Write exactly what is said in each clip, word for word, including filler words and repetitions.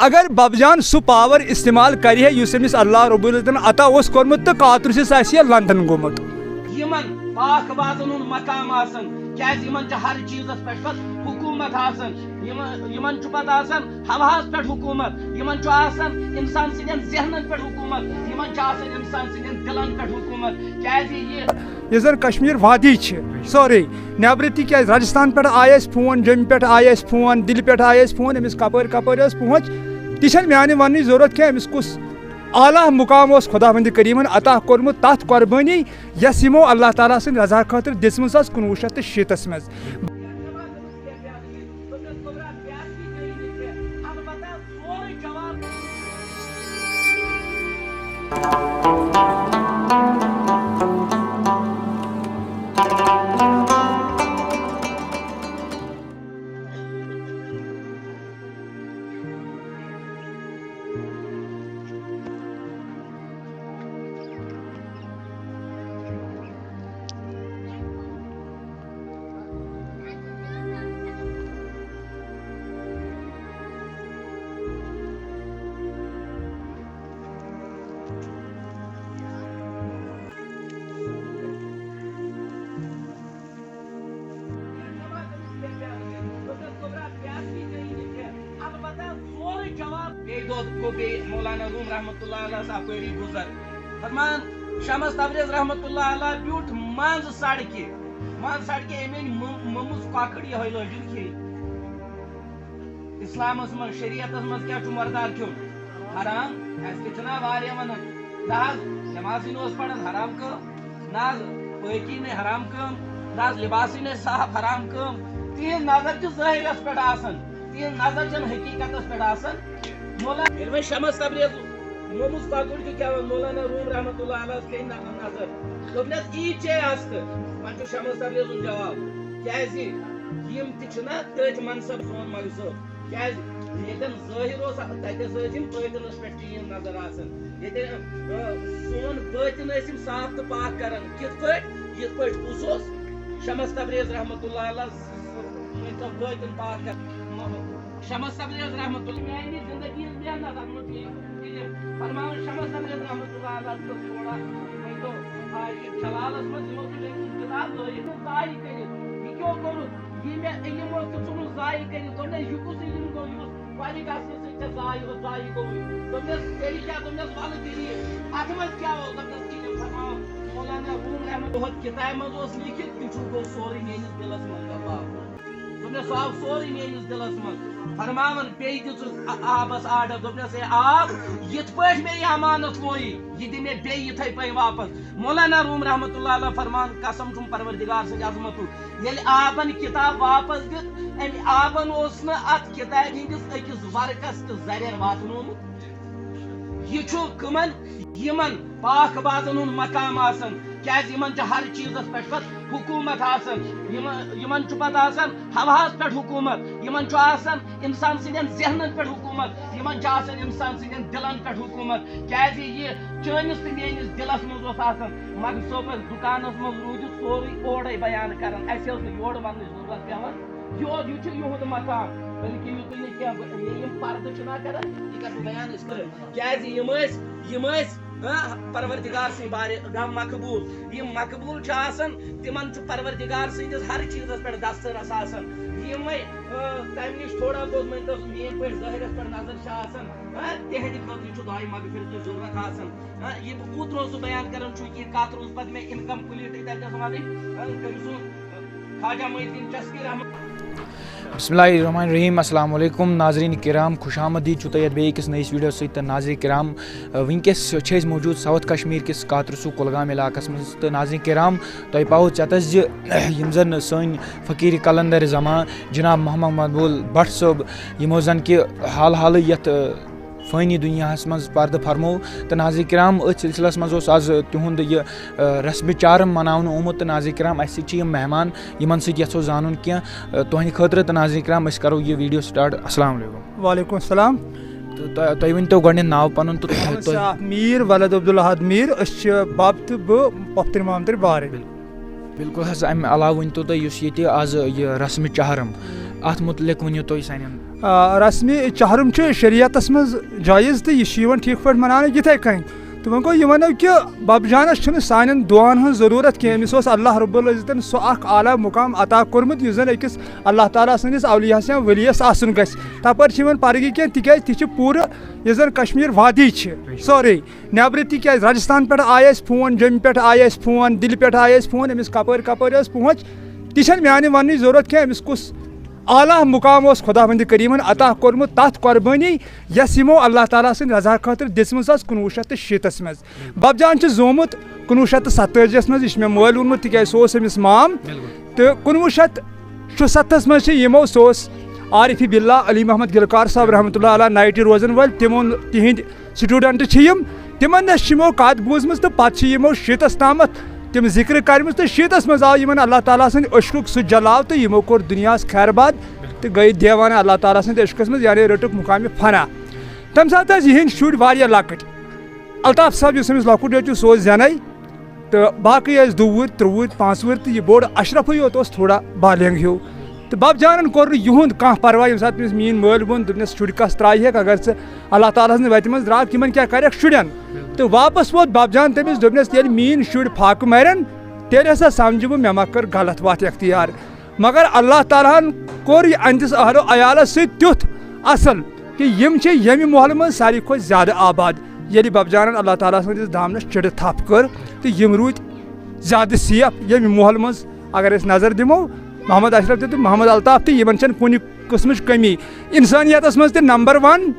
اگر ببجان سُہ پاور استعمال کرِ ہے یُس أمِس اللہ رب العزتن عطا اوس کوٚرمُت تہٕ کاترُسِس آسہِ ہے لندن گوٚمُت۔ یِمن پاک بازن ہُنٛد مقام آسان، کیازِ یِمن چھِ ہر چیٖزس پٮ۪ٹھ پتہٕ حکوٗمت آسان۔ یِمن، یِمن چھُ پتہٕ آسان ہواہس پٮ۪ٹھ حکوٗمت، یِمن چھُ آسان انسان سٕنٛدٮ۪ن ذہنن پٮ۪ٹھ حکوٗمت، یِمن چھُ آسان انسان سٕنٛدٮ۪ن دِلن پٮ۪ٹھ حکوٗمت۔ کیازِ یہِ یُس زن کشمیر وادی چھِ سٲرٕے، نیبرٕ تہِ کیازِ راجستھان پٮ۪ٹھ آے اَسہِ فون، جوٚمہِ پٮ۪ٹھ آے اَسہِ فون، دِلہِ پٮ۪ٹھ آے اَسہِ فون، أمِس کپٲرۍ کپٲرۍ ٲس پہنٛچ، تہِ چھَنہٕ میانہِ وننٕچ ضروٗرت کینٛہہ، أمِس کُس اعلیٰ مقام اوس خداوندِ کریٖمن عطا کوٚرمُت تتھ قۄربٲنی، یۄس یِمو اللہ تعالیٰ سٕنٛدِ رضا خٲطرٕ دِژمٕژ ٲس کُنوُہ شیٚتھ تہٕ شیٖتس منٛز۔ بیٚیہِ دۄہ گوٚو بیٚیہِ مولانا روم رحمتہ اللہ علیہ اپٲری گُزر۔ فرمان شمس تبریز رحمتہ اللہ علیہ بیوٗٹھ منٛز سڑکہِ، منٛز سڑکہِ أمۍ أنۍ مٔم-، مٔمٕژ کۄکٕر یِہوٚے لٲجِن کھیٚنۍ۔ اسلامس منٛز، شریعتس منٛز کیٛاہ چھُ مردار کھیوٚن؟ حرام۔ اَسہِ تہِ چھُنہ واریاہ ونان، نہ حظ نمازٕے نہٕ اوس پران، حرام کٲم۔ نہ حظ پٲکی نے حرام کٲم، نہ حظ لباسٕے نے صاف، حرام کٲم۔ تِہنٛز نظر چھِ ظٲہرس پٮ۪ٹھ آسان، تِہنٛز نظر چھنہٕ حقیقتس پٮ۪ٹھ آسان۔ مولانا ییٚلہِ وۄنۍ شمس تبریز مومُت کۄکُر چھُ کھٮ۪وان، مولانا روم رحمتہ اللہ علیہ ہس کھیٚیہِ نہ-، نظر۔ دوٚپنس، "یی چے آستہٕ؟" وۄنۍ چھُ شمس تبریزُن جواب، کیازِ یِم تہِ چھِنہ تٔتھۍ منصب سون مقصد۔ کیازِ ییٚتٮ۪ن ظٲہِر اوس، تَتٮ۪س ٲسۍ یِم بٲطِنَس پٮ۪ٹھ ٹیٖن نظر آسان۔ ییٚتٮ۪ن، آ، سون بٲطِن ٲسۍ یِم صاف تہٕ پاک کران۔ کِتھ پٲٹھۍ؟ یِتھ پٲٹھۍ کُس اوس؟ شمس تبریز رحمتہ اللہ علیہ ؤنۍ تو بٲطِن پاک کران۔ شمس تبریز رحمتہ اللہ میانہِ زندگی ہٕنٛز محنت اَتھ منٛز چھُ یہِ علم۔ فرماوان شمس تبریز رحمتہ اللہ علیہ کٔر تھوڑا ؤنۍ تو، آ، یہِ جلالس منٛز یِمو تُلۍ أمۍ سُنٛد کِتاب لٲیِتھ ضایع کٔرِتھ۔ یہِ کیٛاہ کوٚرُتھ؟ یہِ مےٚ علم اوس، ژٕ ژھُنُتھ ضایع کٔرِتھ۔ دوٚپنَس، یہِ کُس علم گوٚو یُس پَرِ گژھنہٕ سۭتۍ ژےٚ ضایع اوس، ضایع گوٚوُے؟ دوٚپنَس، تیٚلہِ کیٛاہ؟ دوٚپنَس، وَلہٕ دٔلیٖل، اَتھ منٛز کیٛاہ اوس؟ دوٚپنَس، علم۔ فرماو، مولانا روم رحمت دۄہَس کِتابہِ منٛز اوس لیٖکھِتھ، تہِ چھُ گوٚو سورُے میٛٲنِس دِلَس منٛز، بَبا۔ دوٚپنَس، سُہ آو سورُے میٛٲنِس دِلَس منٛز۔ فرماوان، بیٚیہِ دِژٕس آ-، آبَس آرڈر، دوٚپنَس، "اے آب، یِتھ پٲٹھۍ مےٚ یہِ امانت ووٚنُے، یہِ دِ مےٚ بیٚیہِ یِتھَے پٲٹھۍ واپَس۔" مولانا روم رحمتہ اللہ علیہ فرمان، قسم چھُم پروردگار سٕنٛدِ عظمتُک، ییٚلہِ آبن کِتاب واپس دِژ، امہِ آبن اوس نہٕ اتھ کِتابہِ ہٕنٛدِس أکِس ورقس تہِ زرٮ۪ر واتنومُت۔ یہِ چھُ کٕمن؟ یِمن پاک بازن ہُنٛد مقام آسان، کیازِ یِمن چھِ ہر چیٖزس پٮ۪ٹھ پتہٕ حکوٗمت آسان۔ یِمن، یِمن چھُ پتہٕ آسان ہواہس پٮ۪ٹھ حکوٗمت، یِمن چھُ آسان انسان سٕنٛدٮ۪ن ذہنن پٮ۪ٹھ حکوٗمت، یِمن چھُ آسان انسان سٕنٛدٮ۪ن دِلن پٮ۪ٹھ حکوٗمت۔ کیازِ یہِ چٲنِس تہٕ میٲنِس دِلس منٛز اوس آسان۔ مگر صٲب ٲسۍ دُکانس منٛز روٗزِتھ سورُے اورَے بیان کران، اَسہِ ٲس نہٕ یورٕ وَننٕچ ضروٗرت پٮ۪وان۔ یہِ اوس، یہِ چھُ یِہُنٛد مقام، بلکہِ یُتُے نہٕ کینٛہہ، بہٕ، یہِ، یِم پردٕ چھِنہ کران، یہِ کَرٕ بہٕ بیان أسۍ کَرو۔ کیازِ یِم ٲسۍ، یِم ٲسۍ، ہاں، پروردگار سٕنٛدۍ بارے گاہ مقبوٗل۔ یِم مقبوٗل چھِ آسان، تِمن چھُ پروردگار سٕنٛدِس ہر چیٖزس پٮ۪ٹھ دسترس آسان۔ یِمے، آ، تَمہِ نِش تھوڑا بہت مٲنۍ تو میٛٲنۍ پٲٹھۍ ظٲہرس پٮ۪ٹھ نظر چھِ آسان، ہاں، تِہنٛدِ خٲطرٕ چھُ دعایہِ مغفرتٕچ ضروٗرت آسان۔ ہاں، یہِ بہٕ کوٗت روزٕ بیان کران چھُ، یہِ کتھ روٗز پتہٕ مےٚ incomplete تتٮ۪س ونٕنۍ، ہاں، تٔمۍ سُنٛد، ہاں، خواجہ محی الدین چشتی رحمت۔ بسم اللہ الرحمن الرحیم۔ السلام علیکم ناظرین کرام، خوش آمدید چھُو تۄہہِ یتھ بیٚیہِ أکِس نٔیِس video سۭتۍ۔ تہٕ ناظرین کرام، آ، وٕنکیٚس چھِ أسۍ موجود South Kashmir کِس کاترسو کُلگام علاقس منٛز۔ تہٕ ناظرین کرام، تۄہہِ پاوو ژٮ۪تس زِ یِم زن سٲنۍ فقیٖر قلندر زمان جناب محمد مقبول بٹ صٲب، یِمو زن کہِ حال حالٕے یتھ، آ، فٲنی دُنیاہَس منٛز پردٕ فرموو۔ تہٕ ناظرین کرام، أتھۍ سلسلس منٛز اوس آز تِہُنٛد یہِ، آ، رسمِ چارم مناونہٕ آمُت۔ تہٕ ناظرین کرام، اَسہِ سۭتۍ چھِ یِم مہمان، یِمن سۭتۍ یژھو زانُن کینٛہہ، آ، تُہنٛدِ خٲطرٕ۔ تہٕ ناظرین کرام، أسۍ کرو یہِ video start۔ السلام علیکم۔ وعلیکم السلام۔ تہٕ تۄ-، تُہۍ ؤنۍ تو گۄڈٕنٮ۪تھ ناو پنُن تہٕ محمد تُہۍ۔ صاحب میٖر، ولد عبدالحد میٖر، أسۍ چھِ بب تہٕ بہٕ پۄپھتٕرۍ مامتٕرۍ بارٕنۍ۔ بِلکُل حظ، امہِ علاوٕ ؤنۍ تو تُہۍ یُس ییٚتہِ آز یہِ رسمِ چہرم، اتھ مُتعلق ؤنِو تُہۍ سانٮ۪ن۔ آ، رسمِ چہرم چھُ شریعتس منٛز جٲیز تہٕ یہِ چھُ یِوان ٹھیٖک پٲٹھۍ مناونہٕ یِتھے کٔنۍ۔ تہٕ وۄنۍ گوٚو یِمن نہٕ کہِ ببجانس چھُنہٕ سانٮ۪ن دُعاہن ہٕنٛز ضروٗرت کینٛہہ، أمِس اوس اللہ رب العزتن سُہ اکھ اعلیٰ مقام عطا کوٚرمُت یُس زن أکِس اللہ تعالیٰ سٕنٛدِس اولیاہس یا ؤلیس آسُن گژھِ۔ تپٲرۍ چھِ یِوان پرگی کینٛہہ، تِکیازِ تہِ چھِ پوٗرٕ یُس زن کشمیر وادی چھِ سورُے، نیبرٕ تہِ کیازِ راجستھان پٮ۪ٹھ آے اَسہِ فون، جوٚمہِ پٮ۪ٹھ آے اَسہِ فون، دِلہِ پٮ۪ٹھ آے اَسہِ فون، أمِس کپٲرۍ کپٲرۍ ٲس پہنچ، تہِ چھنہٕ میانہِ وننٕچ ضروٗرت کینٛہہ، أمِس کُس اعلیٰ مقام اوس خداوندِ کریمن عطا کوٚرمُت تتھ قربٲنی یۄس یِمو اللہ تعالیٰ سٕنٛدِ رضا خٲطرٕ دِژمٕژ ٲس کُنوُہ شیٚتھ تہٕ شیٖتس منٛز۔ ببجان چھُ زومُت کُنوُہ شیٚتھ تہٕ ستٲجی یس منٛز، یہِ چھُ مےٚ مٲلۍ ووٚنمُت، تِکیازِ سُہ اوس أمِس مام۔ تہٕ کُنوُہ شیٚتھ شُستھس منٛز چھِ یِمو، سُہ اوس عارف باللہ علی محمد گلکار صٲب رحمتہ اللہ علیہ نائٹی روزن وٲلۍ، تِمو تِہنٛدۍ سٹوڈنٹ چھِ یِم، تِمن نِش چھِ یِمو کتھ بوٗزمٕژ تہٕ پتہٕ چھِ یِمو شیٖتس تامتھ تِم ذکر کٔرمٕژ تہٕ شیٖتس منٛز آو یِمن اللہ تعالیٰ سٕنٛدِ عشقُک سُہ جلاو تہٕ یِمو کوٚر دُنیاہس خیر باد تہٕ گٔے دیوانہٕ اللہ تعالیٰ سٕنٛدِ عشقس منٛز، یعنی رٔٹُکھ مقامِ فنا۔ تمہِ ساتہٕ ٲسۍ یِہنٛدۍ شُرۍ واریاہ لۄکٕٹۍ۔ الطاف صٲب یُس أمِس لۄکُٹ نیٚچوٗ سُہ اوس زینَے، تہٕ باقٕے ٲسۍ دُوُرۍ، ترٛوُرۍ، پانٛژوُرۍ تہٕ یہِ بوٚڑ اشرفٕے یوت اوس تھوڑا بالینگ ہیوٗ۔ تہٕ بب جانن کوٚر نہٕ یِہُنٛد کانٛہہ پرواہ، ییٚمہِ ساتہٕ تٔمِس میٛٲنۍ مٲلۍ ووٚن، دوٚپنَس، "شُرۍ کَس ترٛایہِ ہیٚکھ، اگر ژٕ اللہ تعالیٰ سٕنٛدِ وَتہِ منٛز درٛاکھ، یِمن کیٛاہ کَرٮ۪کھ شُرٮ۪ن؟" تہٕ واپس ووت بب جان تٔمِس، دوٚپنَس، "ییٚلہِ میٛٲنۍ شُرۍ فاقہٕ مَرن، تیٚلہِ ہسا سمجھٕ بہٕ مےٚ ما کٔر غلط وَتھ اختیار۔" مگر اللہ تعالیٰ ہن کوٚر یہِ أہنٛدِس اہل و عیالس سۭتۍ تیُتھ اصل کہِ یِم چھِ ییٚمہِ محلہٕ منٛز ساروی کھۄتہٕ زیادٕ آباد۔ ییٚلہِ بب جانن اللہ تعالیٰ سٕنٛدِس دامنس چِڑٕ تھپھ کٔر تہٕ یِم روٗدۍ زیادٕ سیف ییٚمہِ محلہٕ منٛز۔ اگر أسۍ نظر دِمو، محمد اشرف تہِ تہٕ محمد الطاف تہِ، یِمن چھنہٕ کُنہِ قٕسمٕچ کٔمی۔ انسٲنیتس منٛز تہِ نمبر ون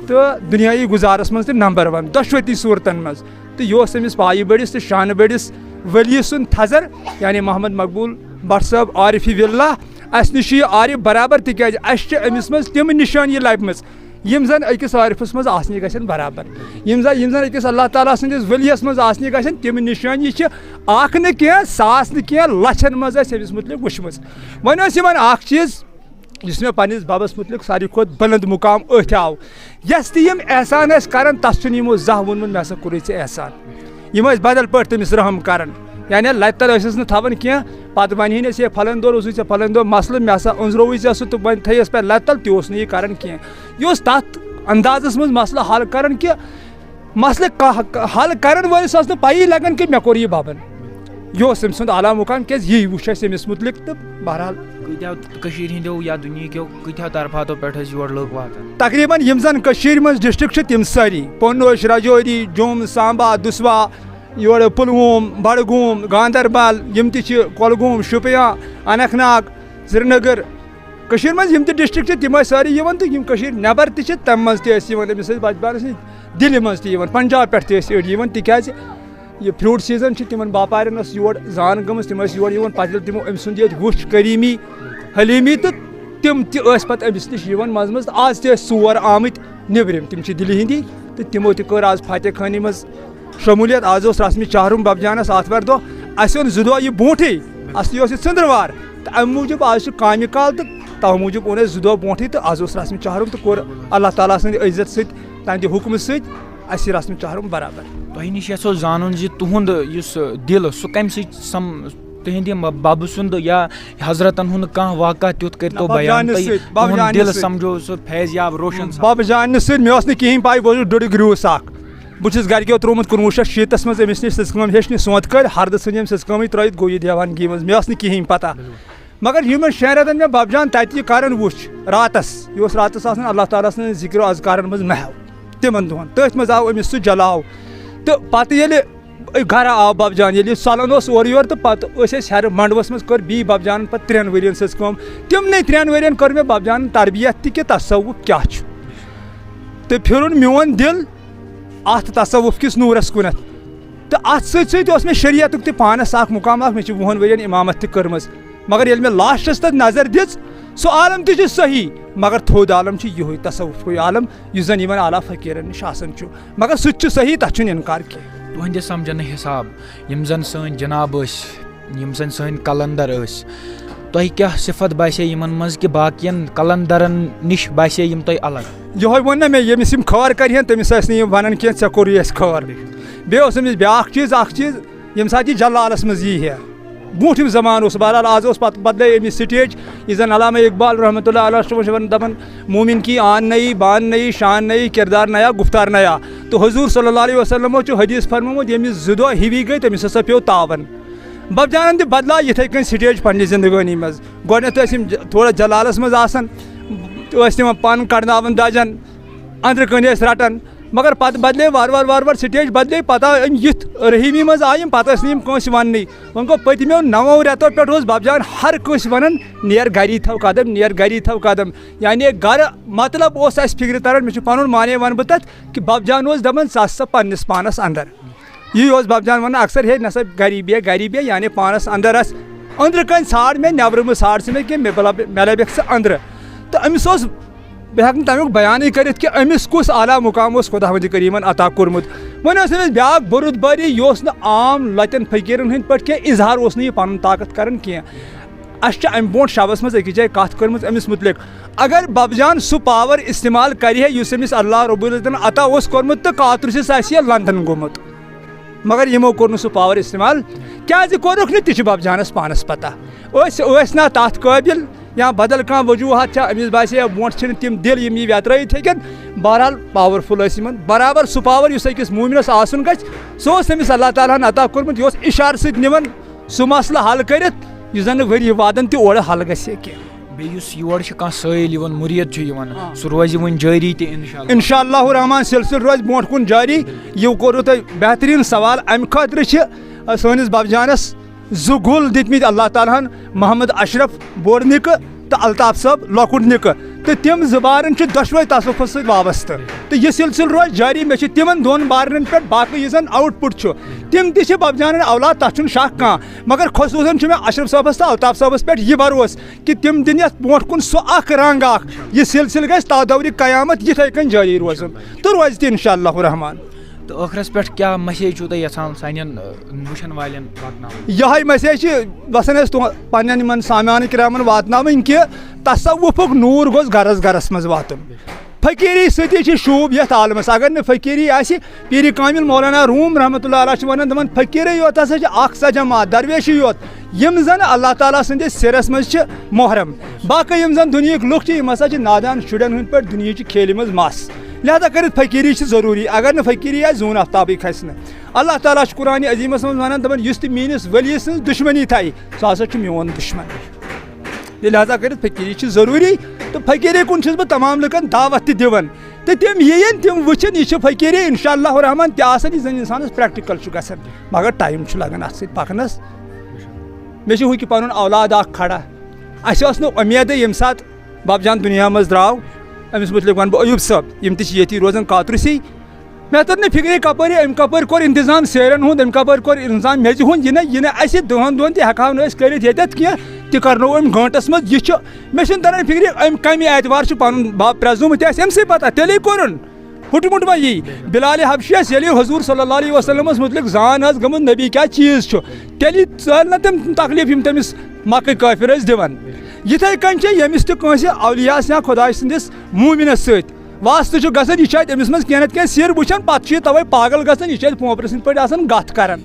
تہٕ دُنیاہی گُزارس منٛز تہِ نمبر ون، دۄشوٕتی صوٗرتن منٛز۔ تہٕ یہِ اوس أمِس پایہِ بٔڑِس تہٕ شانہٕ بٔڑِس ؤلی سُنٛد تھزر، یعنی محمد مقبول بٹ صٲب عارفی باللہ۔ اَسہِ نِش چھُ یہِ عارف برابر، تِکیٛازِ اَسہِ چھِ أمِس منٛز تِم نِشٲنی لَبمٕژ، یِم زَن أکِس عارفَس منٛز آسنہِ گژھن برابر، یِم زَن، یِم زَن أکِس اللہ تعالیٰ سٕنٛدِس ؤلیَس منٛز آسنہِ گژھن۔ تِم نِشٲنی چھِ اَکھ نہٕ کینٛہہ، ساس نہٕ کینٛہہ، لَچھَن منٛز آسہِ أمِس مُتعلِق وٕچھمٕژ۔ وۄنۍ ٲس یِمَن اَکھ چیٖز، یُس مےٚ پننِس ببس مُتعلق ساروی کھۄتہٕ بُلند مُقام أتھۍ آو۔ یَس تہِ یِم احسان ٲسۍ کران، تَس چھُنہٕ یِمو زانٛہہ ووٚنمُت، "مےٚ ہسا کوٚرُے ژےٚ احسان۔" یِم ٲسۍ بدل پٲٹھۍ تٔمِس رحم کران، یعنی لتہِ تل ٲسِس نہٕ تھاوان کینٛہہ۔ پتہٕ ونہِ ہے نہٕ أسۍ، "ہے، پھلٲنۍ دۄہ روٗزُے ژےٚ، پھلٲنۍ دۄہ مسلہٕ، مےٚ ہسا أنٛزرووُے ژےٚ سُہ تہٕ وۄنۍ تھٲیِس پتہٕ لتہِ تل"، تہِ اوس نہٕ یہِ کران کینٛہہ۔ یہِ اوس تتھ اندازس منٛز مسلہٕ حل کران کہِ مسلہٕ کانٛہہ حل کرن وٲلِس ٲس نہٕ پَیی لگان کہِ مےٚ کوٚر یہِ ببن۔ یہِ اوس أمۍ سُنٛد اعلیٰ مُقام، کیٛازِ یی وٕچھ اَسہِ أمِس مُتعلِق تہٕ بہرحال۔ کۭتیٛاہ کٔشیٖرِ ہِنٛدیو یا دُنیہِکیو کۭتیٛاہ طرفاتو پٮ۪ٹھ ٲسۍ یور لُکھ واتان؟ تقریٖباً یِم زَن کٔشیٖرِ منٛز ڈسٹرکٹ چھِ، تِم سٲری، پوٚنٛڈ ٲسۍ، راجوری، جوٚم، سامبا، دُسوا، یورٕ پُلووم، بڈگوم، گاندربل، یِم تہِ چھِ، کۄلگوم، شُپیان، اننت ناگ، سرینگر، کٔشیٖرِ منٛز یِم تہِ ڈسٹرکٹ چھِ، تِم ٲسۍ سٲری یِوان، تہٕ یِم کٔشیٖرِ نٮ۪بر تہِ چھِ، تَمہِ منٛز تہِ ٲسۍ یِوان أمِس سۭتۍ بچپنس نِش، دِلہِ منٛز تہِ یِوان، پنجاب پٮ۪ٹھ تہِ ٲسۍ أڑۍ یِوان، تِکیٛازِ یہِ فروٹ سیزن چھِ تِمن باپارٮ۪ن ٲس یور زان گٔمٕژ، تِم ٲسۍ یور یِوان۔ پتہٕ ییٚلہِ تِمو أمۍ سُنٛد ییٚتہِ وُچھ کریٖمی حلیٖمی، تہٕ تِم تہِ ٲسۍ پتہٕ أمِس نِش یِوان منٛزٕ منٛزٕ۔ تہٕ آز تہِ ٲسۍ ژور آمٕتۍ نیٚبرِم، تِم چھِ دِلہِ ہِنٛدی، تہٕ تِمو تہِ کٔر آز فاتح خٲنی منٛز شموٗلیت۔ آز اوس رسمِ چہرم بب جانس آتھوارِ دۄہ، اَسہِ اوٚن زٕ دۄہ یہِ برونٛٹھٕے، اصلی اوس یہِ ژٔنٛدٕروار، تہٕ اَمہِ موٗجوٗب آز چھُ کامہِ کال، تہٕ تَوٕ موٗجوٗب اوٚن اَسہِ زٕ دۄہ برونٛٹھٕے، تہٕ آز اوس رسمِ چہرم، تہٕ کوٚر اللہ تعالیٰ سٕنٛدِ عزت سۭتۍ، تَہنٛدِ حُکمہٕ سۭتۍ اَسہِ یہِ رسمِ چہرم برابر۔ تۄہہِ نِش یژھو زانُن زِ تُہُنٛد یُس دِل، سُہ کَمہِ سۭتۍ سم-، تُہنٛدِ م-، بَبہٕ سُنٛد یا حضرتن ہُنٛد کانٛہہ واقعہ تیُتھ کٔرۍتو نہ، بب بیان، جانہِ تۄہہِ سۭتۍ، بب تُہُنٛد جانہِ دِل سۭتۍ۔ سمجھو سُہ فیض یاب روشن سپدِ۔ بب جانہِ سۭتۍ مےٚ اوس نہٕ کِہیٖنۍ پَے، بہٕ اوسُس ڈُڈٕ گریوٗس اکھ۔ بہٕ چھُس گرِکیو ترٛوومُت کُنوُہ شیٚتھ شیٖتس منٛز أمِس نِش سٕژ کٲم ہیٚچھنہِ، سونٛتہٕ کٲلۍ ہردٕ ژھٕنۍ أمۍ سٕژ کٲمٕے ترٲوِتھ، گوٚو یہِ دیوانگی منٛز۔ مےٚ ٲس نہٕ کِہیٖنۍ پتہ۔ مگر یِمن شٮ۪ن رٮ۪تن مےٚ بب جان تتہِ یہِ کران وُچھ، راتس، یہِ اوس راتس آسان اللہ تعالیٰ سٕنٛدِ ذِکرِ و اذکارن منٛز محو۔ تِمن دۄہن تٔتھۍ منٛز آو أمِس سُہ جلاو۔ تہٕ پتہٕ ییٚلہِ گرٕ آو بب جان، ییٚلہِ یہِ ژلان اوس اورٕ یورٕ، تہٕ پتہٕ ٲسۍ أسۍ ہیرٕ منڈوس منٛز، کٔر بیٚیہِ بب جانن پتہٕ ترٛٮ۪ن ؤرین سٕژ کٲم۔ تِمنٕے ترٛٮ۪ن ؤرین کٔر مےٚ بب جانن تربیت تہِ کہِ تصوف کیٛاہ چھُ۔ تہٕ پھِرُن میون دِل اتھ تصوف کِس نوٗرس کُنتھ۔ تہٕ اتھ سۭتۍ سۭتۍ اوس مےٚ شریعتُک تہِ پانس اکھ مقام اکھ، مےٚ چھِ وُہن ؤرین امامت تہِ کٔرمٕژ۔ مگر ییٚلہِ مےٚ لاسٹس تتھ نظر دِژ، سُہ عالم تہِ چھُ صحیح، مگر تھوٚد عالم چھُ یِہوٚے تصوفُے عالم، یُس زن یِمن اعلیٰ فقیرن نِش آسان چھُ۔ مگر سُہ تہِ چھُ صحیح، تتھ چھُنہٕ انکار کینٛہہ۔ تُہنٛدِ سمجھنہٕ حساب یِم زن سٲنۍ جناب ٲسۍ، یِم زن سٲنۍ قلندر ٲسۍ، تۄہہِ کیٛاہ صفت باسے یِمن منٛز کہِ باقین قلندرن نِش باسے یِم تۄہہِ الگ؟ یِہوٚے ووٚن نہ مےٚ، ییٚمِس یِم خٲر کرِہن، تٔمِس ٲسۍ نہٕ یِم ونان کینٛہہ، "ژےٚ کوٚرُے اَسہِ خٲر۔" بیٚیہِ اوس أمِس بیٛاکھ چیٖز، اکھ چیٖز، ییٚمہِ ساتہٕ یہِ جلالس منٛز یی ہے، برونٛٹھِم زمانہٕ اوس۔ بہرحال، آز اوس پتہٕ بدلے أمِس سٹیج، یہِ زن علامہ اقبال رحمتہ اللہ علیہ چھُ وَنان، دَپان، "مومن کی آن نئی، بان نئی، شان نئی، کردار نیا، گفتار نیا۔" تہٕ حضور صلی اللہ علیہ وسلمو چھُ حدیث فرمومُت، ییٚمِس زٕ دۄہ ہِوی گٔے، تٔمِس ہسا پیوٚو تاون۔ بب جانن تہِ بدلاو یِتھے کٔنۍ سٹیج پننہِ زندگٲنی منٛز۔ گۄڈٕنٮ۪تھ ٲسۍ یِم ج-، تھوڑا جلالس منٛز آسان، ٲسۍ تِمن پن کڑناوان دجن، أنٛدرٕ کٔنۍ ٲسۍ رٹان۔ مگر پتہٕ بدلے وارٕ وارٕ وارٕ وارٕ سٹیج بدلے، پتہٕ آو أمۍ یُتھ رحیٖمی منٛز آیہِ یِم، پتہٕ ٲسۍ نہٕ یِم کٲنٛسہِ وننٕے۔ وۄنۍ گوٚو پٔتمیو نَوو رٮ۪تو پٮ۪ٹھ اوس بب جان ہر کٲنٛسہِ ونان، "نیر گری تھاو قدم، نیر گری تھاو قدم۔" یعنی گرٕ مطلب اوس اَسہِ فکرِ تران، مےٚ چھُ پنُن معنی ونہٕ بہٕ تتھ، کہِ بب جان اوس دپان، "ژٕ آس سا پننِس پانس اندر۔" یی اوس بب جان ونان اکثر، "ہے نسا گری بیٚہہ، گری بیٚہہ"، یعنی پانس اندر آس، "أنٛدرٕ کنۍ ژھانڈ مےٚ، نٮ۪برٕ مہٕ ژھانڈ ژٕ مےٚ کینٛہہ، مےٚ بلب-، مےٚ لبکھ ژٕ أنٛدرٕ۔" تہٕ أمِس اوس، بہٕ ہٮ۪کہٕ نہٕ تَمیُک بیانٕے کٔرِتھ کہِ أمِس کُس اعلیٰ مقام اوس خۄداوندِ کریٖمن عطا کوٚرمُت۔ وۄنۍ ٲس أمِس بیٛاکھ بُرُد بٲری، یہِ اوس نہٕ عام لۄتٮ۪ن فقیٖرن ہٕنٛدۍ پٲٹھۍ کینٛہہ، اظہار اوس نہٕ یہِ پنُن طاقت کران کینٛہہ۔ اَسہِ چھِ اَمہِ برونٛٹھ شبس منٛز أکِس جایہِ کتھ کٔرمٕژ أمِس مُتعلق۔ اگر بب جان سُہ پاور استعمال کرِ ہے، یُس أمِس اللہ رب العزتن عطا اوس کوٚرمُت، تہٕ کاترٕ سٕے آسہِ ہے لندن گوٚمُت۔ مگر یِمو کوٚر نہٕ سُہ پاور استعمال۔ کیازِ کوٚرُکھ نہٕ، تہِ چھُ بب جانس پانس پتہ۔ أسۍ ٲسۍ نہ تتھ قٲبِل، یا بدل کانٛہہ وجوہات چھا، أمِس باسے ہے برونٛٹھ چھِنہٕ تِم دِل یِم یہِ ویترٲیِتھ ہیٚکن۔ بہرحال، پاورفل ٲسۍ یِمن برابر سُہ پاور یُس أکِس مومنس آسُن گژھِ، سُہ اوس أمِس اللہ تعالیٰ ہن عطا کوٚرمُت، یہِ اوس اشارٕ سۭتۍ نِوان سُہ مسلہٕ حل کٔرِتھ، یُس زن نہٕ ؤری وادن تہِ اورٕ حل گژھِ ہے کینٛہہ۔ بیٚیہِ یُس یور چھُ کانٛہہ سٲیِل یِوان، مُرید چھُ یِوان، آ۔ سُہ روزِ وۄنۍ جٲری تہِ انشاءاللہ۔ انشاءاللہ الرحمن سلسلہٕ روزِ برونٛٹھ کُن جٲری۔ یہِ کوٚروٕ تۄہہِ بہتریٖن سوال۔ امہِ خٲطرٕ چھِ، آ، سٲنِس بب جانس زٕ گُل دِتمٕتۍ اللہ تعالیٰ ہن، محمد اشرف بوٚڑ نِکہٕ تہٕ الطاف صٲب لۄکُٹ نِکہٕ۔ تہٕ تِم زٕ بارٕنۍ چھِ دۄشوے تصوفس سۭتۍ وابستہٕ۔ تہٕ یہِ سلسلہٕ روزِ جٲری۔ مےٚ چھِ تِمن دۄن بارنن پٮ۪ٹھ باقٕے یُس زن آوُٹ پُٹ چھُ، تِم تہِ چھِ بب جانن اولاد، تتھ چھُنہٕ شک کانٛہہ۔ مگر خصوصاً چھُ مےٚ اشرف صٲبس تہٕ الطاف صٲبس پٮ۪ٹھ یہِ بروسہٕ کہِ تِم دِن یتھ برونٛٹھ کُن سُہ اکھ رنگ اکھ، یہِ سلسلہٕ گژھِ تا دورِ قیامت یِتھے کٔنۍ جٲری روزُن تہٕ روزِ تہِ انشاءاللہ الرحمن۔ تہٕ ٲخرس پٮ۪ٹھ کیٛاہ message چھُو تُہۍ یژھان سانٮ۪ن، ٲ، وٕچھن والٮ۪ن واتناوٕنۍ؟ یِہوٚے message چھِ یژھان أسۍ تُہ-، پننٮ۪ن یِمن سامعین کرامن واتناوٕنۍ کہِ تصوفُک نوٗر گوٚژھ گرس گرس منٛز واتُن۔ فقیٖری سۭتی چھِ شوٗب یتھ عالمس۔ اگر نہٕ فقیٖری آسہِ، پیٖرِ کامل مولانا روم رحمتہ اللہ علیہ چھِ ونان، دپان، فقیٖرٕے یوت ہسا چھِ اکھ سۄ جماعت، درویشی یوت، یِم زن اللہ تعالیٰ سٕنٛدِس سِرس منٛز چھِ محرم۔ باقٕے یِم زن دُنیہٕکۍ لُکھ چھِ، یِم ہسا چھِ نادان شُرٮ۪ن ہٕنٛدۍ پٲٹھۍ دُنیہٕچہِ کھیلہِ منٛز مس۔ لہذا کٔرِتھ فقیٖری چھِ ضروٗری۔ اگر نہٕ فقیٖری آسہِ، زوٗن آفتابٕے کھسہِ نہٕ۔ اللہ تعالیٰ چھُ قرآنِ عظیٖمس منٛز ونان، دپان، یُس تہِ میٲنِس ؤلیَس سٕنٛز دُشمنی تھایہِ، سُہ ہسا چھُ میون دُشمن۔ لہذا کٔرِتھ فقیٖری چھِ ضروٗری، تہٕ فقیٖری کُن چھُس بہٕ تمام لُکن دعوت تہِ دِوان۔ تہٕ تِم یِیِن، تِم وٕچھِن، یہِ چھِ فقیٖری، انشاءاللہ الرحمن تہِ آسان، یہِ زن انسانس practical چھُ گژھان۔ مگر time چھُ لگان اتھ سۭتۍ پکنس۔ مےٚ چھُ ہُہ کہِ پنُن اولاد اکھ کھڑا۔ اسہِ ٲس نہٕ اُمیدٕے ییٚمہِ ساتہٕ بب جان دُنیا منٛز درٛاو۔ أمِس مُتعلِق ونہٕ بہٕ ایوب صٲب، یِم تہِ چھِ ییٚتی روزان کاترُسی۔ مےٚ توٚر نہٕ فِکرِ، کَپٲرۍ أمۍ کَپٲرۍ کوٚر اِنتظام سیرٮ۪ن ہُنٛد، أمۍ کَپٲرۍ کوٚر اِنتظام میٚژِ ہُنٛد۔ یہِ نہ، یہِ نہ اَسہِ دۄہَن دۄہَن تہِ ہٮ۪کہٕ ہاو نہٕ أسۍ کٔرِتھ ییٚتٮ۪تھ کینٛہہ، تہِ کَرنوو أمۍ گٲنٛٹَس منٛز۔ یہِ چھُ، مےٚ چھُنہٕ تَران فِکرِ، أمۍ کَمہِ اعتبار چھُ پَنُن بَب پرٛزنومُت، یہِ آسہِ أمۍ سٕے پَتہ، تیٚلے کوٚرُن۔ ہُٹمُٹ ما یی؟ بِلالِ حبشیَس ییٚلہِ حضوٗر صلی اللہ علیہ وسلمَس مُتعلِق زان ٲس گٔمٕژ نبی کیٛاہ چیٖز چھُ، تیٚلہِ ژٲلۍ نہ تِم تکلیٖف یِم تٔمِس مکہٕ کٲفِر ٲسۍ دِوان۔ یِتھَے کٔنۍ چھِ ییٚمِس تہِ کٲنٛسہِ اولیاہَس یا خۄداے سٕنٛدِس مومنَس سۭتۍ واسطہٕ چھُ گژھان، یہِ چھُ اَتہِ أمِس منٛز کینٛہہ نَتہٕ کینٛہہ سِر وٕچھان، پَتہٕ چھُ یہِ تَوَے پاگل گژھان، یہِ چھُ اَتہِ پوپرٕ سٕنٛدۍ پٲٹھۍ آسان گَتھ کَران۔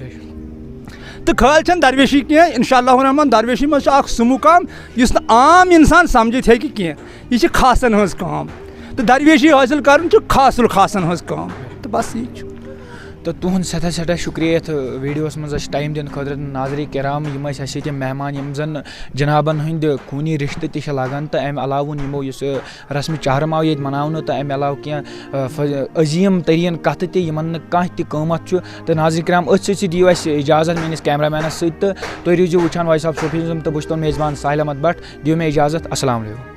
تہٕ خٲلۍ چھَنہٕ درویشی کینٛہہ، انشاءاللہ الرحمن درویشی منٛز چھُ اَکھ سُہ مُقام یُس نہٕ عام اِنسان سَمجھِتھ ہیٚکہِ کینٛہہ۔ یہِ چھِ خاصَن ہٕنٛز کٲم۔ تہٕ درویشی حٲصِل کَرُن چھُ خاص الخاصَن ہٕنٛز کٲم۔ تہٕ بَس یی چھُ۔ تہٕ تُہُنٛد سٮ۪ٹھاہ سٮ۪ٹھاہ شُکریہ یَتھ ویٖڈیوَس منٛز اَسہِ time دِنہٕ خٲطرٕ۔ ناظرین کرام، یِم ٲسۍ اَسہِ ییٚتہِ مہمان، یِم زَن جنابَن ہٕنٛدۍ خوٗنی رِشتہٕ تہِ چھِ لَگان، تہٕ اَمہِ علاوٕ ووٚن یِمو یُس، آ، رسمِ چہرم آو ییٚتہِ مَناونہٕ، تہٕ اَمہِ علاوٕ کینٛہہ، آ، ف-، عظیٖم تریٖن کَتھٕ تہِ، یِمَن نہٕ کانٛہہ تہِ قۭمَتھ چھُ۔ تہٕ ناظرین کرام، أتھۍ سۭتۍ سۭتۍ دِیِو اَسہِ اِجازت میٛٲنِس cameramanس سۭتۍ، تہٕ تُہۍ روٗزِو وٕچھان Voice of Sufism، تہٕ بہٕ چھُس تُہُنٛد میزبان ساحل احمد بٹ۔ دِیِو مےٚ اِجازت۔ السلام علیکم۔